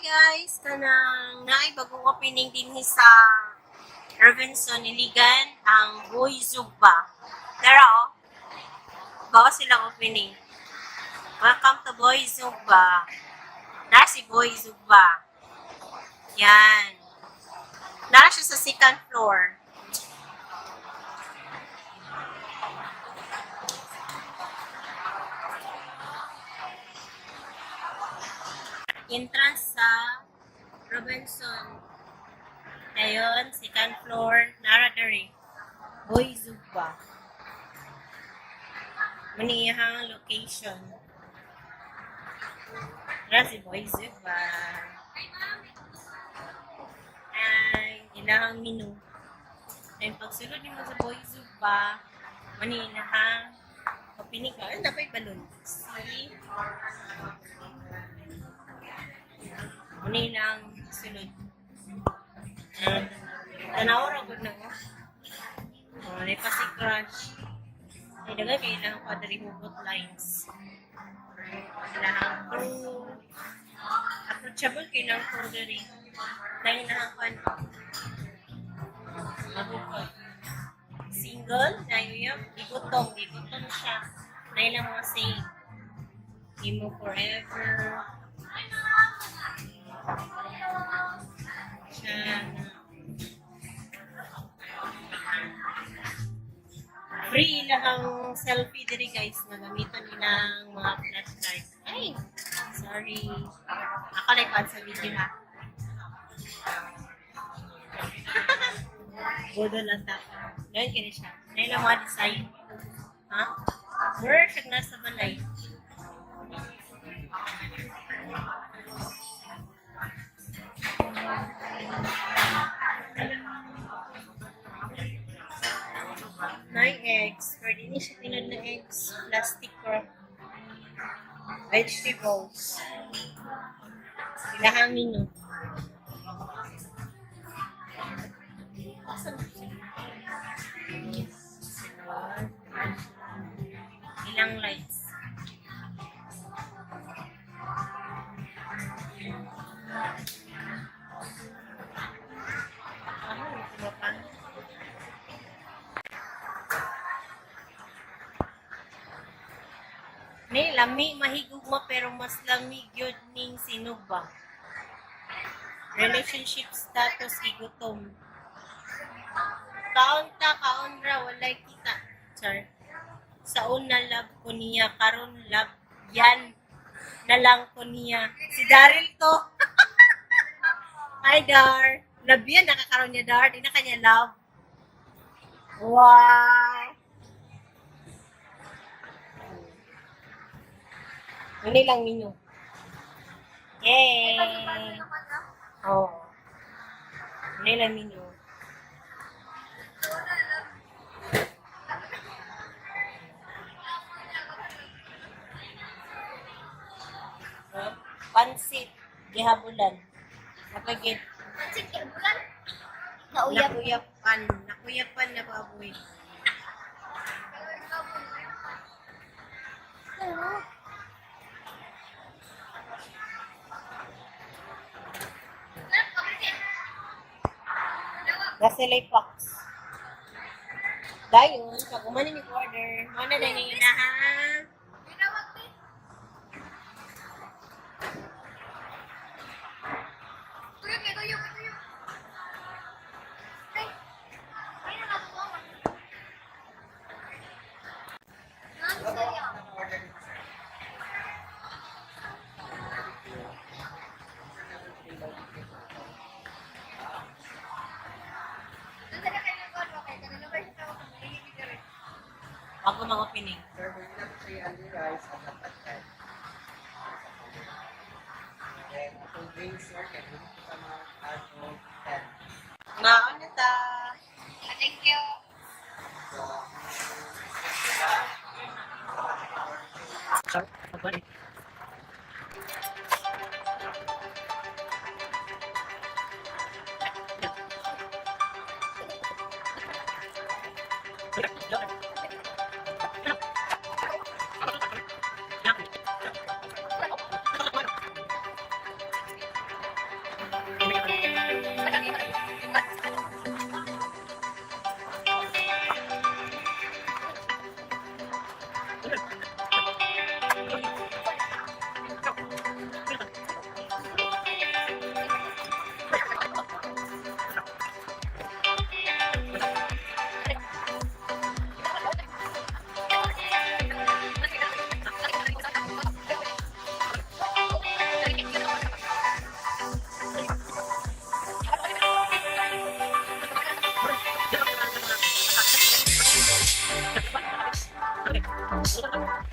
Guys! Kanang naay bagong opening dinhi sa Robinson Iligan, ang Boy Zugba. Tara oh. Bago silang opening. Welcome to Boy Zugba. Na si Boy Zugba. Yan. Nara siya sa second floor. Entrance sa Robinson. Ngayon, second floor, nara diri. Boy Zugba. Maniyahang location. Tara si Boy Zugba. Ay, ilahang menu. Ay, pagsulod nimo sa Boy Zugba, maniyahang opening ka. Ay, napay balon. See? Muna lang sulod. Uh, tanaw ra gud na ko. Oh, may pa si crush. Ay, dagay kay ilang quadrihugot lines. Ilang crew. Approachable kay ilang crew diri. Na ilang kwan. Mabukod. Single, na yun, gigutom, gigutom siya. Na ilang mga saying. Imo forever. Siya na. Free ilahang selfie diri, guys, nga gamiton nilang mga flashlight. Ay, sorry. Ako lang sa video ha. Budol ang tao. Ngayon kini siya. Ngayon lang mga design. Ha? Mura siya nasa balay. Nine eggs. Pwede ni siya tinod na eggs. Plastic or vegetables. Ilahangin no. Ilang lights. Ano, ito pa? Ni lami mahigugma pero mas lami gyud ning sinugba. Relationship status igutom. Kaon ta kaon ra walay kita. Char. Sa una love ko niya, karon love yan na lang ko niya. Si Daryl to. Hi Dar. Love yan nakakaroon niya Dar. Di na kanya love. Wow. Ano lang ninyo? Yay! Oo. Ano lang ninyo? Pansit. Gihabulan. Napagit. Pansit kay bulan. Nauyab. Nakuyapan. Nakuyapan na baboy. Gasolay box. Dayon, pag umanin yung order, mana na yung inahan. Bago mga opening. Sir, we're gonna three only rice at the pad. Then, itong drinks, sir, can we put sa mga ato 10. Maon na ta. Thank you. So, Sorry. Thank you.